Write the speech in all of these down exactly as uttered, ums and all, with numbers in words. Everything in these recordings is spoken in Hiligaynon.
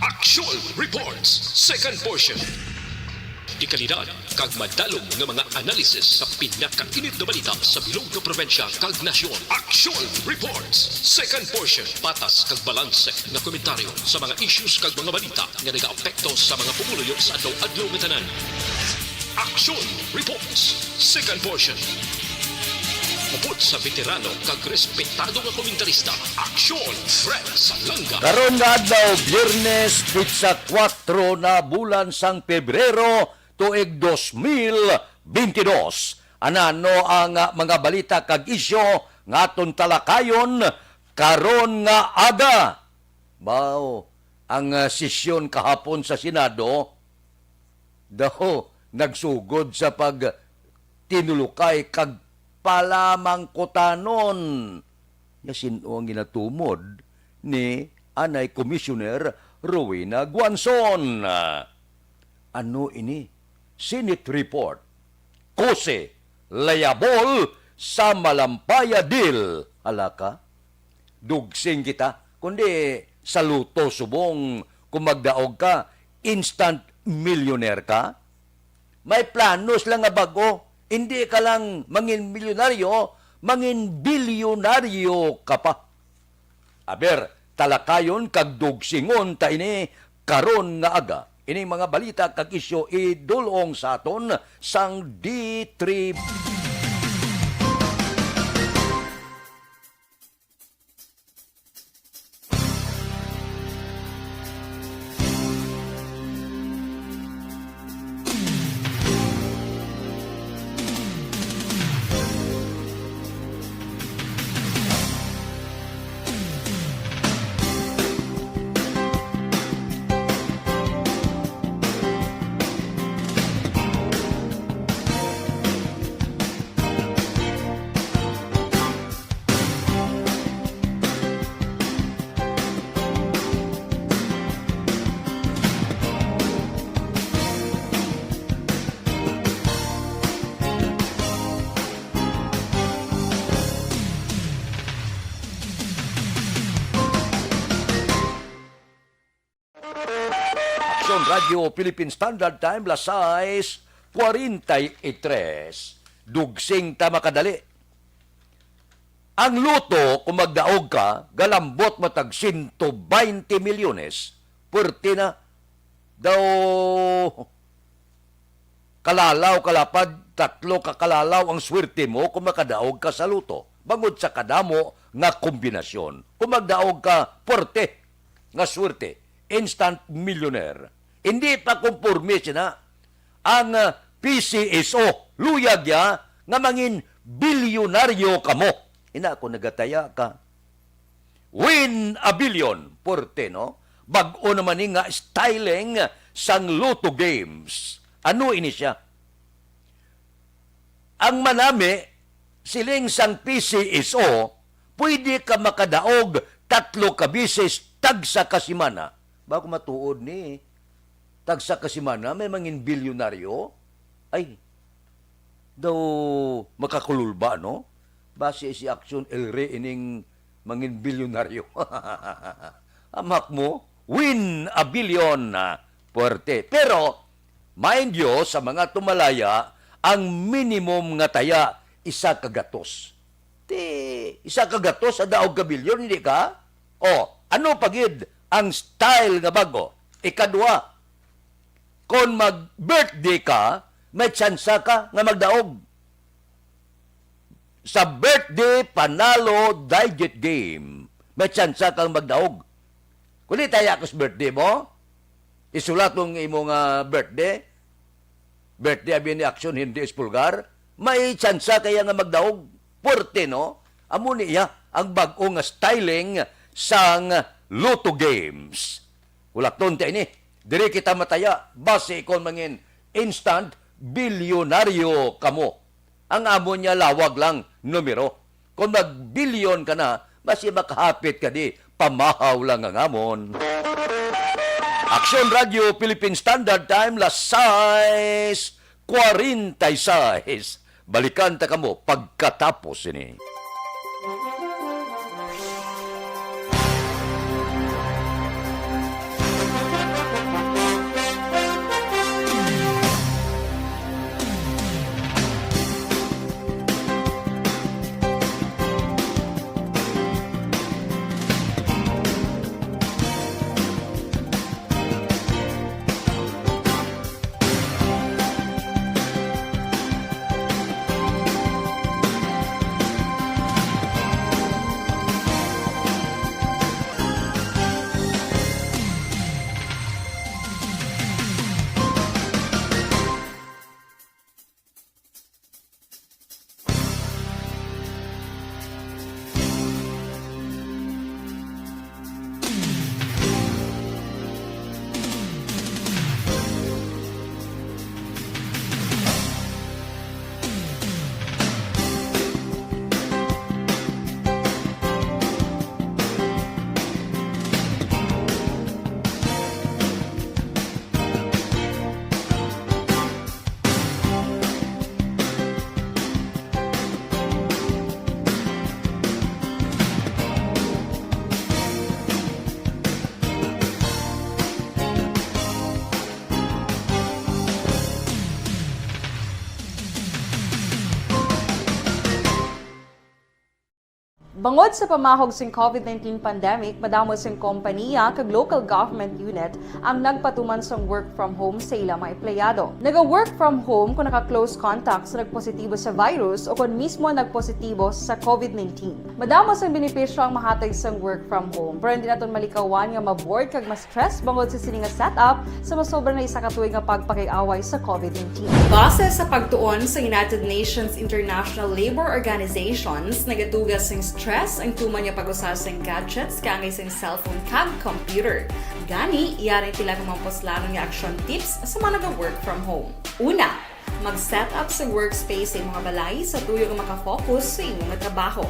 Action Reports, second portion. Dekalidad kag madalom nga mga analisis sa pinakainit nga balita sa bilog nga probinsya kag nasyon. Action Reports, second portion. Patas kag balanse nga komentaryo sa mga issues kag mga balita nga nagaapekto sa mga pumuluyo sa adlaw-adlaw nga tanan. Action Reports, second portion. Upod sa veterano kag respetado nga komentarista, Action Fred Salanga. Karon nga adlaw, Biyernes, petsa kuwatro na bulan sang Pebrero, tuig dos mil bentidós. Anano ang, ah, mga balita kag isyu nga aton talakayon karon nga aga? Baw, ang, ah, sesyon kahapon sa Senado daw nagsugod sa pagtinulokay kag palamangkutanon nga sin-o ang ginatumod ni anay Commissioner Rowena Guanzon. Ano ini? Senate report. Kose, layabol sa Malampaya deal. Hala ka, dugsing kita. Kundi sa luto subong, kung magdaog ka, instant millionaire ka. May plano sila nga bag-o. Hindi ka lang mangin milyonaryo, mangin bilyonaryo ka pa. Aber, talakayon kag dugsingon ta ini karon nga aga. Ining mga balita kag isyu idul-ong sa aton sang D three. Aksyon Radyo Philippine Standard Time, las sais cuarenta y tres. Dugsing ta makadali. Ang luto, kung magdaog ka, galambot matag sento baynte milyones, puwerte na. Daw, kalalaw, kalapad, tatlo ka kalalaw ang swerte mo kung makadaog ka sa luto, bangod sa kadamo nga kombinasyon. Kung magdaog ka, puwerte nga swerte, instant millionaire. Hindi pa kumporme sina ang, ah, P C S O. Luyag ya nga mangin bilyonaryo kamo. Ina, kung nagataya ka, win a billion. Porte, no? Bag-o naman ni nga styling sang Lotto Games. Ano ini siya? Ang manami, siling sang P C S O, pwede ka makadaog tatlo ka bisis tagsa ka semana. Bako matuod ni, tagsa ka semana may mangin bilyonaryo? Ay, daw makakululba, no? Basi si Action El Rey ining mangin bilyonaryo. Amak mo, win a billion na puwerte. Pero, mind you, sa mga tumalaya, ang minimum nga taya, isa ka gatos. Ti, isa ka gatos, sa daog ka bilyon, hindi ka? O, ano pa gid ang style nga bago? Ikadua, kon mag-birthday ka, may tsansa ka nga magdaog. Sa birthday panalo digit game, may tsansa kang magdaog. Kung di taya ka sa birthday mo, isulat mo ang imo nga birthday, birthday abi ni Action, hindi Espulgar, may tsansa kaya nga magdaog. Puwerte, no? Amo niya ang bag-o nga styling sang Lotto Games. Hulaton ta ini. Diri kita mataya, basi kon mangin instant bilyonaryo kamo. Ang amo niya lawag lang numero. Kon magbilyon ka na, basi makahapit ka di, pamahaw lang ang amon. Aksyon Radyo Philippine Standard Time, las sais cuarenta y seis. Balikan ta kamo pagkatapos sini. Bangod sa pamahog sing COVID nineteen pandemic, madamo sing kompaniya kag local government unit ang nagpatuman sang work from home sa ila mga empleyado. Naga-work from home kung naka-close contact sa nagpositibo sa virus o kon mismo nagpositibo sa COVID nineteen. Madamo sang benepisyo ang mahatag sang work from home, pero hindi naton malikawan nga ma-bored kag ma-stress bangod sa sini nga setup sa masobra na isa ka tuig nga pagpakig-away sa COVID nineteen. Base sa pagtuon sa United Nations International Labour Organizations, nagatuga sing stress ang tuman nga pag-usa sing gadgets kaangay sing cellphone kag computer. Gani, yari ang pila ka mga puslanon nga action tips sa mga naga-work from home. Una, mag-set up sa workspace sa imong balay sa tuyo nga makafocus sa imo nga trabaho.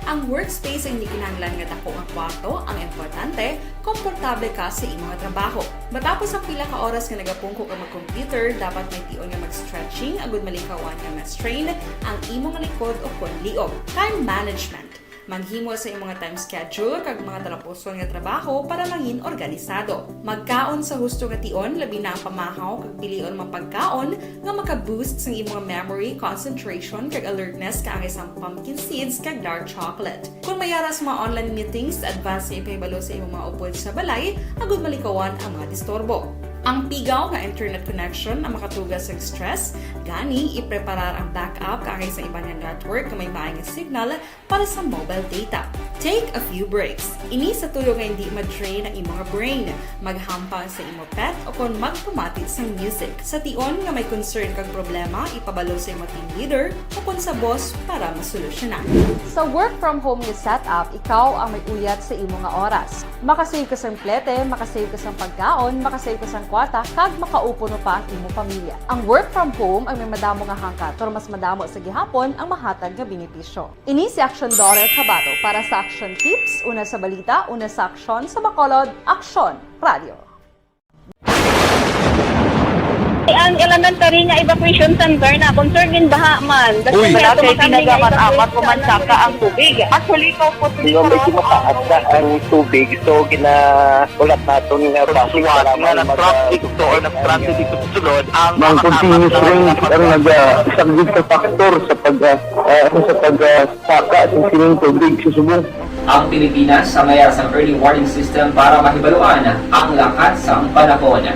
Ang workspace ay hindi kinahanglan nga dako nga kwarto, ang importante, komportable ka sa imo nga trabaho. Matapos ang pila ka oras nga nagapungko ka mag-computer, dapat may tion nga mag-stretching agud malikawan nga ma-strain ang imo nga likod o kon liog. Time management. Maghimo sa imo nga time schedule kag mga talapuson nga trabaho para mangin organisado. Magkaon sa husto nga tion, labi na ang pamahaw kag pilion mga pagkaon nga maka-boost sang imo nga memory, concentration, kag alertness kaangay sang pumpkin seeds kag dark chocolate. Kon may ara sa mga online meetings, advance nga ipahibalo sa imo mga upod sa balay agud malikawan ang mga disturbo. Ang pigaw nga internet connection ang makatuga sa stress, gani ipreparar ang backup kaangay sa iban nga network nga may maay nga signal para sa mobile data. Take a few breaks. Ini sa tuyo nga hindi ma-drain ang imo nga brain. Maghampang sa imo pet o kon magpamati sang music. Sa tion nga may concern kag problema, ipabalo sa imo team leader o kon sa boss para masolusyonan. Sa work from home nga setup, ikaw ang may uyat sa imo nga oras. Makasave ka sang plete, makasave ka sang pagkaon, makasave ka sang kwarta, kag makaupo pa ang imo pamilya. Ang work from home ang may madamo nga hangkat, pero mas madamo sa gihapon ang mahatag nga benepisyo. Ini si Action Daughter Kabato para sa Action Tips, una sa balita, una sa aksyon, sa Bacolod, Aksyon Radio. Ang elementary nga evacuation center na concern in baha man. Uy. Wala kay ginagamat-amat ko man saka ang tubig. Actually, ikaw po, Hindi, medyo mataas na ang tubig. So, gina-, ulat naton nga traffic, salamat nga nag-traffic to or nag-traffic dito sa sulod, ang Ang continuous rain ang nag-, ah, isang big factor sa pag, ah, ah, ano, sa pag, ah, saka sa sining tubig sa subong. Ang Pilipinas ang may sang early warning system para mahibaluan ang lakat sang panahon.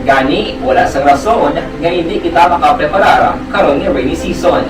Gani, wala sang rason nga hindi kita makapreparar karon nga rainy season.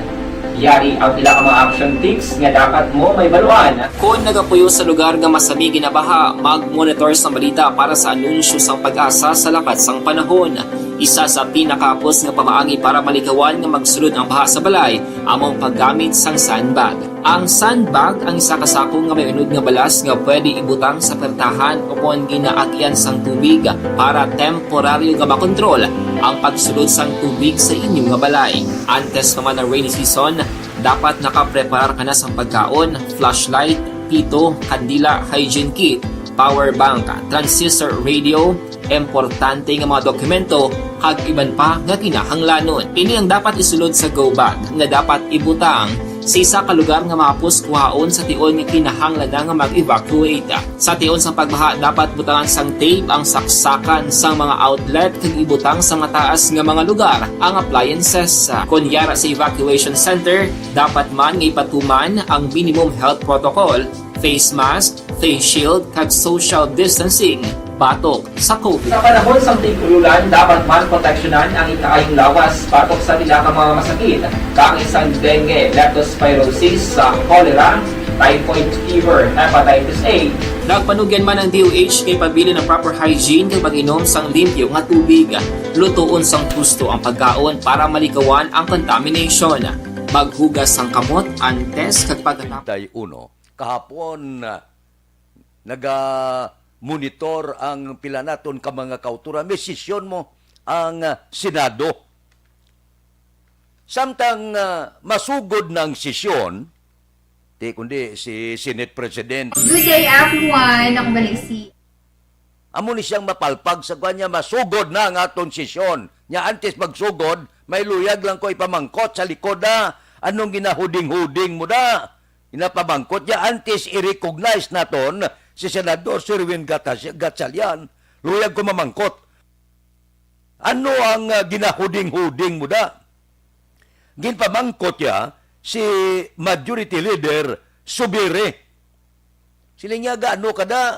Yari ang pila ka mga action tips nga dapat mo mahibaluan. Kon nagapuyo sa lugar nga masami ginabaha, mag-monitor sa balita para sa anunsyo sang PAGASA sa lakat sang panahon. Isa sa pinakahapos nga pamaagi para malikawan nga magsulod ang baha sa balay amo ang paggamit sang sandbag. Ang sandbag ang isa ka sako nga may unod nga balas nga pwede ibutang sa pertahan o kon ginaagyan sang tubig para temporaryo nga makontrol ang pagsulod sang tubig sa inyo nga balay. Antes pa man ang rainy season, dapat nakapreparar ka na sang pagkaon, flashlight, pito, kandila, hygiene kit, power bank, transistor radio, importante nga mga dokumento, kag iban pa nga kinahanglanon. Ini ang dapat isulod sa go bag nga dapat ibutang sa isa ka lugar nga mahapos kuhaon sa tion nga kinahanglan na nga mag-evacuate. Sa tion sang pagbaha, dapat butangan sang tape ang saksakan sang mga outlet kag ibutang sa mataas nga mga lugar ang appliances. Kon yara sa evacuation center, dapat man nga ipatuman ang minimum health protocol, face mask, face shield, kag social distancing batok sa COVID. Sa panahon sang tig-ululan, dapat man proteksyonan ang ikaayong lawas batok sa pila ka mga masakit, kaangay sang dengue, leptospirosis, sa cholera, typhoid fever, hepatitis A. Nagpanugyan man ang D O H nga ipabilin ang proper hygiene kag pag-inom sang limpyo nga tubig. Lutoon sang husto ang pagkaon para malikawan ang contamination. Maghugas sang kamot antes kag pagkatapos. Day uno. Kahapon, ah, naga-monitor ang pila naton ka mga kautoran. May sesyon mo ang, ah, Senado. Samtang, ah, masugod na ang sesyon, ti kundi si Senate President. Good day, everyone. Ako balik si Amo ni siyang mapalpag sa kuan niya, masugod na ang aton sesyon. Nya, antes magsugod, may luyag lang ko ipamangkot sa likod, ah. Anong ginahuding-huding mo da? Ginapamangkot niya, antes i-recognize naton si Senador Sherwin Gatas-, Gatchalian. Luyag ko mamangkot. Ano ang, ah, ginahuding-huding mo da? Ginpamangkot niya si Majority Leader Zubiri. Siling niya, "Gaano ka da?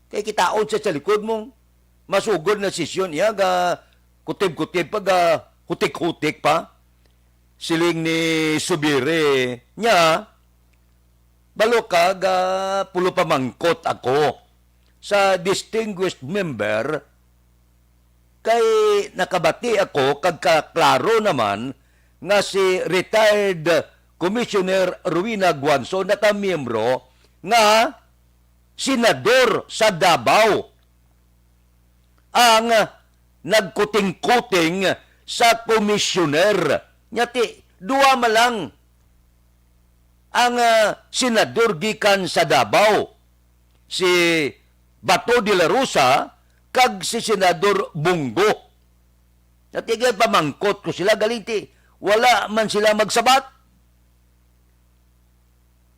Kay kitaon sa, sa likod mo. Masugod na sesyon iya, ga kutib-kutib pa, ga hutik-hutik pa." Siling ni Subiri niya, "Balo ka, ga pulo pamangkot ako sa distinguished member, kay nakabati ako kag kaklaro naman nga si retired Commissioner Rowena Guanzon nakamiyembro nga senador sa Davao ang nagkuting-kuting sa komisyoner." Nya ti, duwa man lang ang, ah, senador gikan sa Davao, si Bato de la Rosa kag si Senador Bong Go. Nya ti, pamangkot ko sila, galing ti, wala man sila magsabat.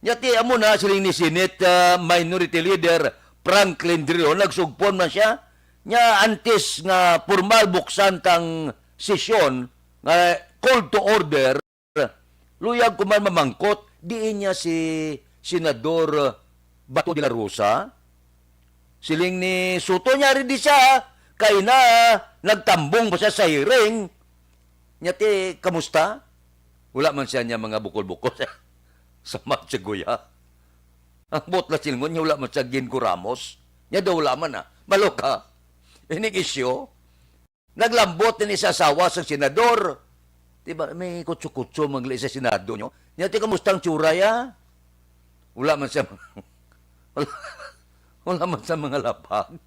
Nya ti, amo na, siling ni Senate, ah, Minority Leader Franklin Drilon, nagsugpon man siya. Nya, antes nga formal buksan tang sesyon, nga call to order, luyag ko man mamangkot, diin niya si Senador Bato de la Rosa? Siling ni Soto, "Nya rin di siya, kay na, nagtambong pa siya sa hearing." Nya ti, kamusta? Wala man siya niya mga bukol-bukol sa, sa Magsaguya. Ang buot na silingon niya, wala man siya ginkuguramos. Nya daw wala man, ah. Maloka. Ining isyu, naglambot ni sa asawa sang senador. Diba, may kutso-kutso man gali sa Senado nyo. Nya ti, kamusta ang tsura ya? Wala man siya, wala, wala man sa mga lapag.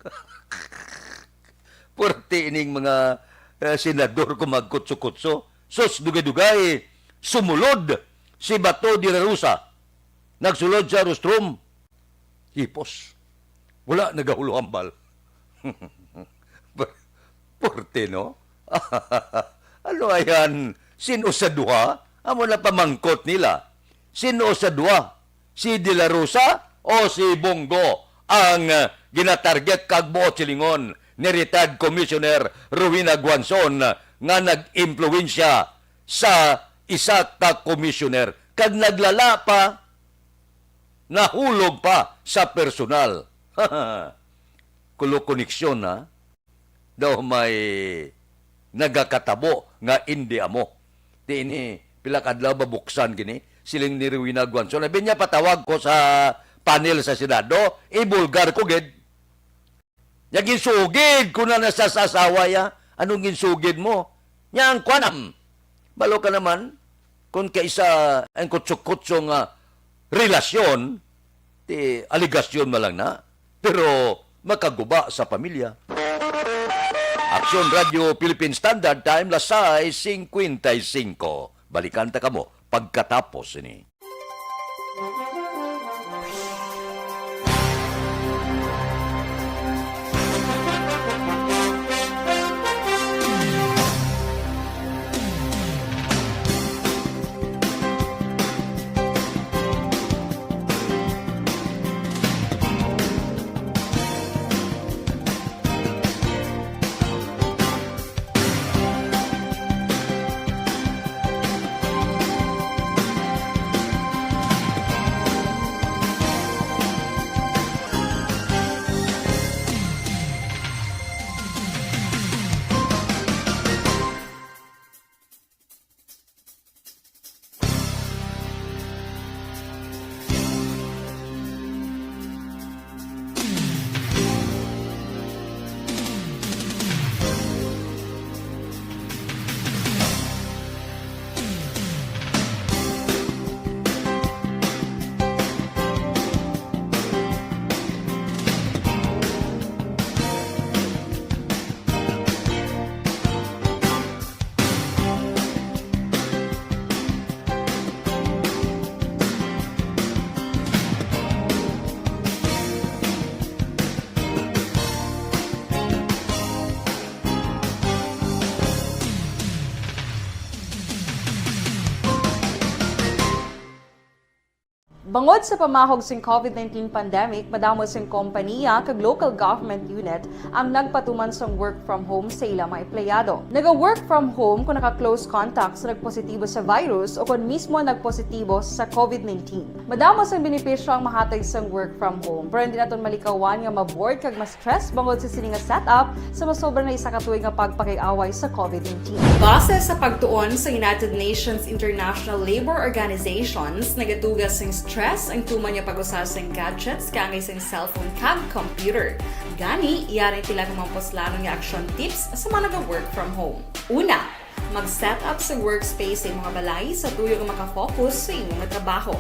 Puwerte ining mga, eh, senador kung magkutso-kutso. Sus, dugay-dugay, sumulod si Bato de la Rosa. Nagsulod sa rostrum. Hipos. Wala nagahulhambal. Puwerte, no? Ano ayan? Sino sa duha? Amo na pamangkot nila. Sino sa duha? Si De La Rosa o si Bong Go ang, ah, ginatarget kag buot silingon ni retired Commissioner Rowena Guanzon nga nag-impluwensya sa isa ka commissioner kag naglala pa, nahulog pa sa personal. Kulo koneksyon, ha? Daw may nagakatabo nga indi amo. Ti ini, pila ka adlaw mabuksan gini, siling ni Rowena Guanzon. Abi niya, patawag ko sa panel sa Senado, ibulgar ko gid. Nya ginsugid ko na na sa, sa asawa ya. Anong ginsugid mo? Nya ang kwan, am, balo ka naman, kung kaisa ang kutso-kutso nga relasyon, ti aligasyon man lang na, pero makaguba sa pamilya. Aksyon Radio Philippine Standard Time, las sais cincuenta y cinco. Balikan ta kamo pagkatapos ini. Bangod sa pamahog sing COVID nineteen pandemic, madamo sing kompaniya kag local government unit ang nagpatuman sang work from home sa ila mga empleyado. Naga-work from home kung naka-close contact sa nagpositibo sa virus o kon mismo nagpositibo sa COVID nineteen. Madamo sang benepisyo ang mahatag sang work from home, pero hindi naton malikawan nga ma-bored kag ma-stress bangod sa sini nga setup sa masobra na isa ka tuig nga pagpakig-away sa COVID nineteen. Base sa pagtuon sa United Nations International Labour Organizations, nagatuga sing stress ang tuman nga pag-usa sing gadgets kaangay sing cellphone kag computer. Gani, yari sila nga mga puslanon nga action tips sa mga naga-work from home. Una, mag-set up sa workspace sa imong balay sa tuyo nga makafocus sa imong trabaho.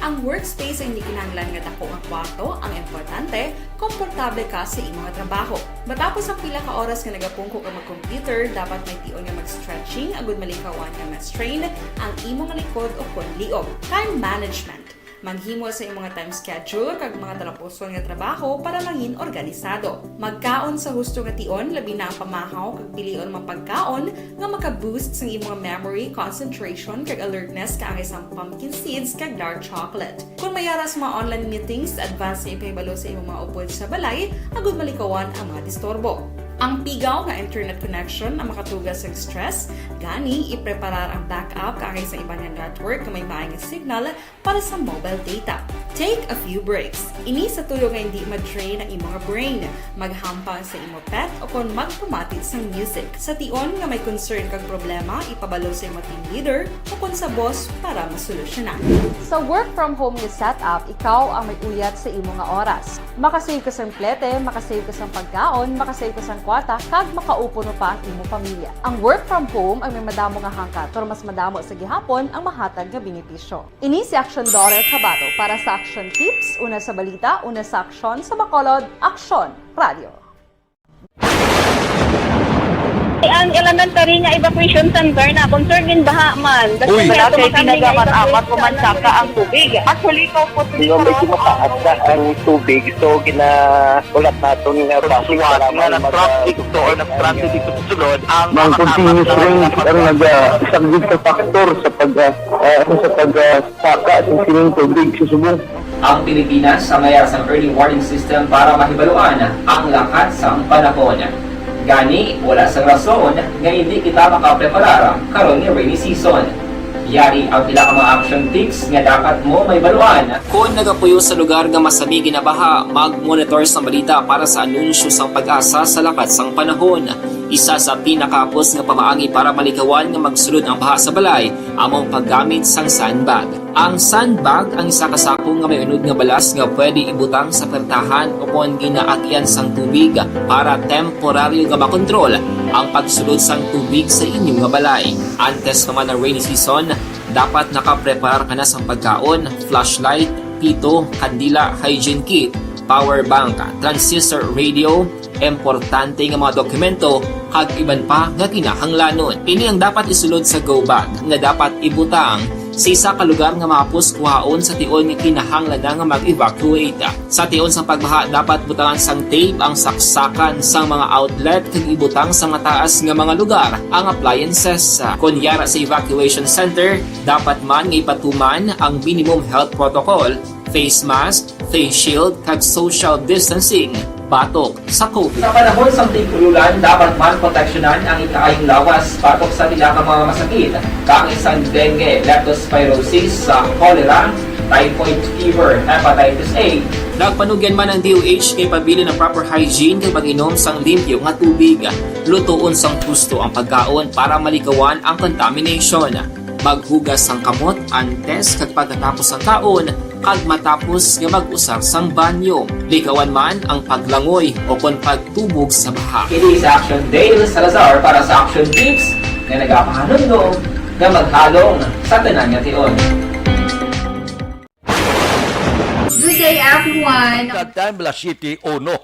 Ang workspace ay hindi kinahanglan nga dako nga kwarto, ang importante, komportable ka sa imong trabaho. Matapos ang pila ka oras nga nagapungko ka mag-computer, dapat may tion nga mag-stretching agud malikawan nga ma-strain ang imong likod o kon liog. Time management. Maghimo sa imong time schedule kag mga talapuson nga trabaho para mangin organisado. Magkaon sa husto nga tion, labi na ang pamahaw kag pilion mga pagkaon nga maka-boost sang imong memory, concentration, kag alertness kaangay sang pumpkin seeds kag dark chocolate. Kon may ara sa mga online meetings, advance nga ipahibalo sa imong mga upod sa balay agud malikawan ang mga disturbo. Ang pigaw nga internet connection ang makatuga sa stress, gani ipreparar ang backup kaangay sa iban nga network nga may maay nga signal para sa mobile data. Take a few breaks. Ini sa tuyo nga hindi ma-drain ang imong brain. Maghampang sa imo pet o kon magpamati sang music. Sa tion nga may concern kag problema, ipabalo sa imo team leader o kon sa boss para masolusyonan. Sa work from home nga setup, ikaw ang may uyat sa imo nga oras. Makasave ka sang plete, makasave ka sang pagkaon, makasave ka sang kwarta, kag makaupo pa ang imo pamilya. Ang work from home ang may madamo nga hangkat, pero mas madamo sa gihapon ang mahatag nga benepisyo. Ini si Action Daughter Kabato para sa Action Tips, una sa balita, una sa aksyon, sa Bacolod, Aksyon Radio. Ang elementary nga evacuation center na concern in baha man. Uy. Wala kay ginagaman amat ko man saka ang tubig. Actually, ikaw po, Di ba, medyo mataas na ang tubig, so ginahulat naton nga traffic, kailangan nga mag- nag-traffic to or nag-traffic dito sa sulod ang mga continuous rain ang nag-, ah, isang big factor sa pag, ah, ah, ano, sa pag, ah, saka sa sining tubig sa subong. Ang Pilipinas ang mayara sang early warning system para mahibaluan ang lakat sang panahon. Gani, wala sang rason nga hindi kita makapreparar karon nga rainy season. Yari ang pila ka mga action tips nga dapat mo mahibaluan. Kon nagapuyo sa lugar nga masami ginabaha, mag-monitor sang balita para sa anunsyo sang PAGASA sa lakat sang panahon. Isa sa pinakahapos nga pamaagi para malikawan nga magsulod ang baha sa balay amo ang paggamit sang sandbag. Ang sandbag ang isa ka sako nga may unod nga balas nga pwede ibutang sa pertahan o kon ginaagyan sang tubig para temporaryo nga makontrol ang pagsulod sang tubig sa inyo nga balay. Antes pa man ang rainy season, dapat nakapreparar ka na sang pagkaon, flashlight, pito, kandila, hygiene kit, power bank, transistor radio, importante nga mga dokumento, kag iban pa nga kinahanglanon. Ini ang dapat isulod sa go bag nga dapat ibutang sa isa ka lugar nga mahapos kuhaon sa tion nga kinahanglan na nga mag-evacuate. Sa tion sang pagbaha, dapat butangan sang tape ang saksakan sang mga outlet kag ibutang sa mataas nga mga lugar ang appliances. Kon yara sa evacuation center, dapat man nga ipatuman ang minimum health protocol, face mask, face shield, kag social distancing batok sa COVID. Sa panahon sang tig-ululan, dapat man proteksyonan ang ikaayong lawas batok sa pila ka mga masakit, kaangay sang dengue, leptospirosis, sa cholera, typhoid fever, hepatitis A. Nagpanugyan man ang D O H nga ipabilin ang proper hygiene kag pag-inom sang limpyo nga tubig. Lutoon sang husto ang pagkaon para malikawan ang contamination. Maghugas sang kamot antes kag pagkatapos sang kaon kag matapos nga mag-usar sang banyo. Likawan man ang paglangoy o kon pagtubog sa baha. Kini si Action Dale Salazar para sa Action Tips nga nagapahanumdom nga maghalong sa tanan nga tion. Good day, everyone. Kag time, alas siyete uno.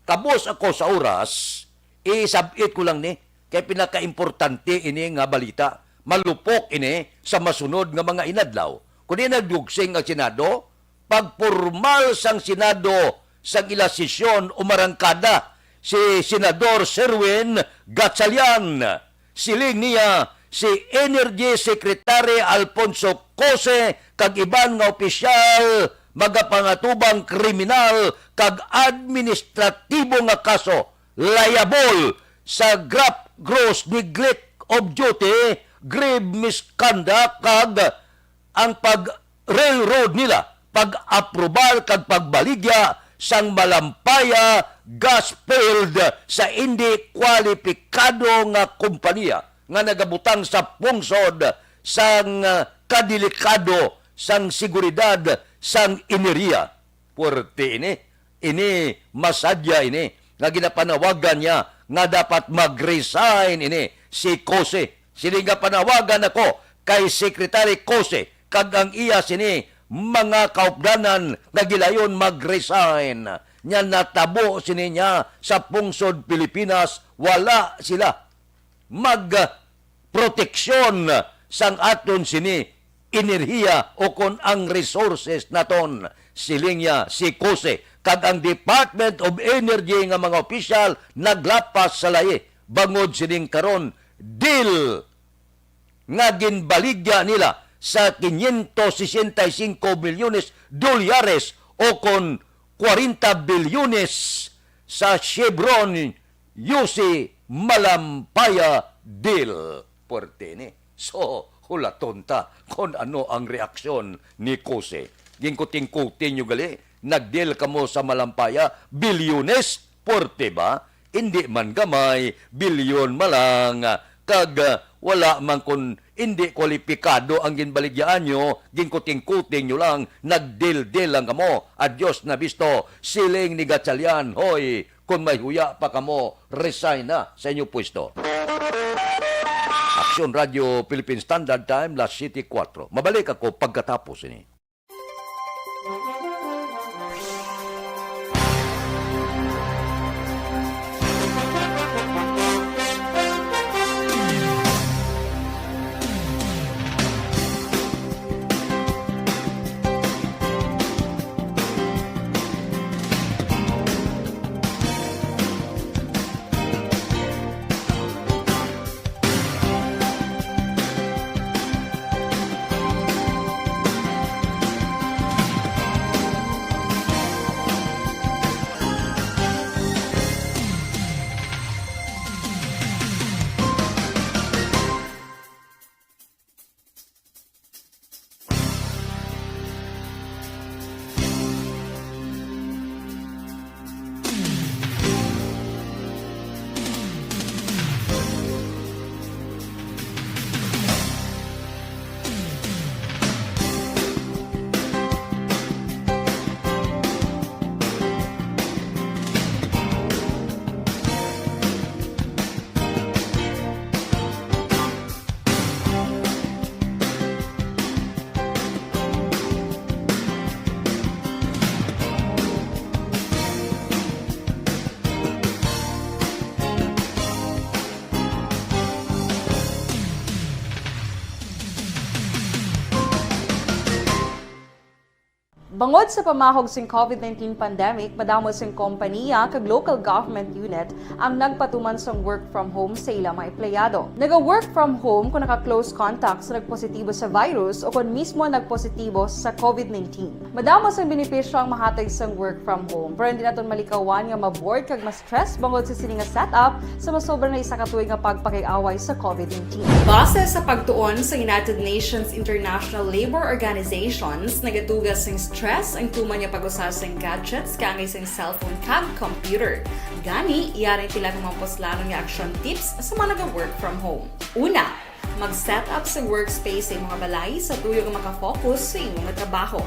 Kabos ako sa oras, isab-it ko lang ni, kay pinakaimportante ini nga balita. Malupok ini sa masunod nga mga inadlaw. Kundi nagdugsing ang Senado, pagpormal sang Senado sang ila sesyon umarangkada si Senador Sherwin Gatchalian. Siling niya, si Energy Secretary Alfonso Cose kag iban nga opisyal magapangatubang kriminal kag administratibo nga kaso liable sa graft, gross neglect of duty, grave misconduct, kag ang pag-railroad nila, pag-aprobal kag pagbaligya sang Malampaya gas field sa indi kwalipikado nga kompanya nga nagabutang sa pungsod sang, ah, kadelikado sang seguridad sang enerhiya. Puwerte ini. Ini masadya ini nga ginapanawagan niya nga dapat mag-resign ini si Cose. Sini nga panawagan ako kay Secretary Cose kag ang iya sini mga kaupdanan nga gilayon mag-resign. Nya natabo sini niya sa pungsod Pilipinas, wala sila mag, ah, proteksyon sang aton sini enerhiya o kon ang resources naton, siling niya si Cose, kag ang Department of Energy nga mga opisyal naglapas sa layi bangod sining karon deal nga ginbaligya nila sa quinientos sesenta y cinco milyones dolyares o kon kwarenta bilyones sa Chevron U C Malampaya deal. Puwerte ni. So, hulaton ta kon ano ang reaksyon ni Cose. Ginkuting-kuting nyo gali, nag-deal kamo sa Malampaya, bilyones, puwerte ba? Indi man gamay, bilyon man lang. Kag, ah, wala man kon indi kwalipikado ang ginbaligyaan nyo, ginkuting-kuting nyo lang, nag-deal-deal lang kamo. Adios na bisto, siling ni Gatchalian, hoy, kon may huya pa kamo, resign na sa inyo pwesto. Aksyon Radio Philippine Standard Time, las siyete kuwatro. Mabalik ako pagkatapos ini. Bangod sa pamahog sing COVID nineteen pandemic, madamo sing kompaniya kag local government unit ang nagpatuman sang work from home sa ila mga empleyado. Naga-work from home kung naka-close contact sa nagpositibo sa virus o kon mismo nagpositibo sa COVID nineteen. Madamo sang benepisyo ang mahatag sang work from home, pero hindi naton malikawan nga ma-bored kag ma-stress bangod sa sini nga setup sa masobra na isa ka tuig nga pagpakig-away sa COVID nineteen. Base sa pagtuon sa United Nations International Labour Organizations, nagatuga sing stress ang tuman nga pag-usa sing gadgets kaangay sing cellphone kag computer. Gani, yari ang pila ka mga puslanon nga action tips sa mga naga-work from home. Una, mag-set up sa workspace sa imong balay sa tuyo nga makafocus sa imo nga trabaho.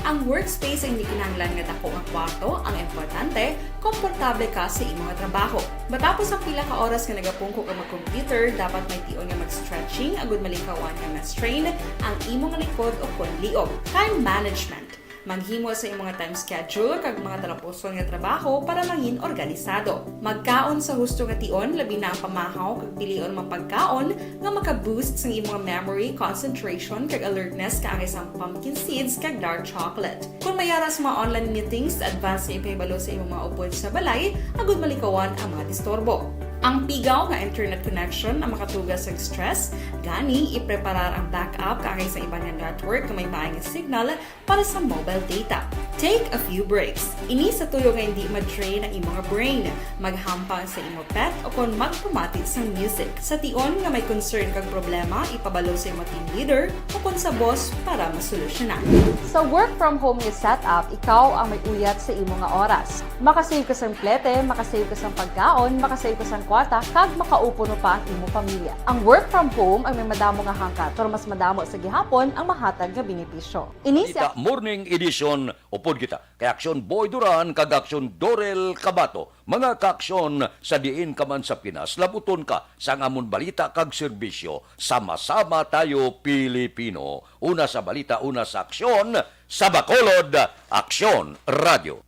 Ang workspace ang hindi kinahanglan nga dako nga kwarto, ang importante, komportable ka sa imo nga trabaho. Matapos ang pila ka oras nga nagapungko ka mag-computer, dapat may tion nga mag-stretching agud malikawan nga ma-strain ang imo nga likod o kon liog. Time management. Maghimo sa imong time schedule kag mga talapuson nga trabaho para mangin organisado. Magkaon sa husto nga tion, labi na ang pamahaw kag pilion mga pagkaon nga maka-boost sang imong memory, concentration, kag alertness kaangay sang pumpkin seeds kag dark chocolate. Kon may ara sa mga online meetings, advance nga ipahibalo sa imong mga upod sa balay agud malikawan ang mga disturbo. Ang pigaw nga internet connection ang makatuga sa stress, gani ipreparar ang backup kaagay sa iban nga network nga may maay nga signal para sa mobile data. Take a few breaks. Ini sa tuyo nga hindi ma-drain ang imo nga brain, maghampang sa imo pet o kon magpamati sang music. Sa tion nga may concern kag problema, ipabalo sa imo team leader o kon sa boss para masolusyonan. Sa work from home nga setup, ikaw ang may uyat sa imo nga oras. Makasave ka sang plete, makasave ka sang pagkaon, makasave ka sang kwarta, kag makaupo no pa ang imo pamilya. Ang work from home ang may madamo nga hangkat, pero mas madamo sa gihapon ang mahatag nga benepisyo. Ini si Balita Morning Edition, upod kita kay Aksyon Boy Duran kag Aksyon Dorel Cabato, mga kaaksyon sa diin ka man sa Pinas, labuton ka sang amon balita kag serbisyo. Sama-sama tayo, Pilipino. Una sa balita, una sa aksyon, sa Bacolod, Aksyon Radio.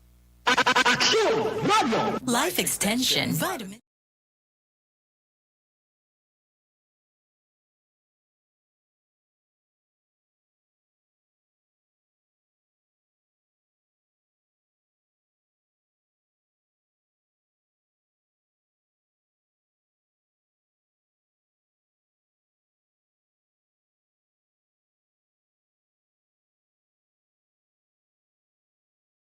Aksyon Radio. Life Extension Vitamin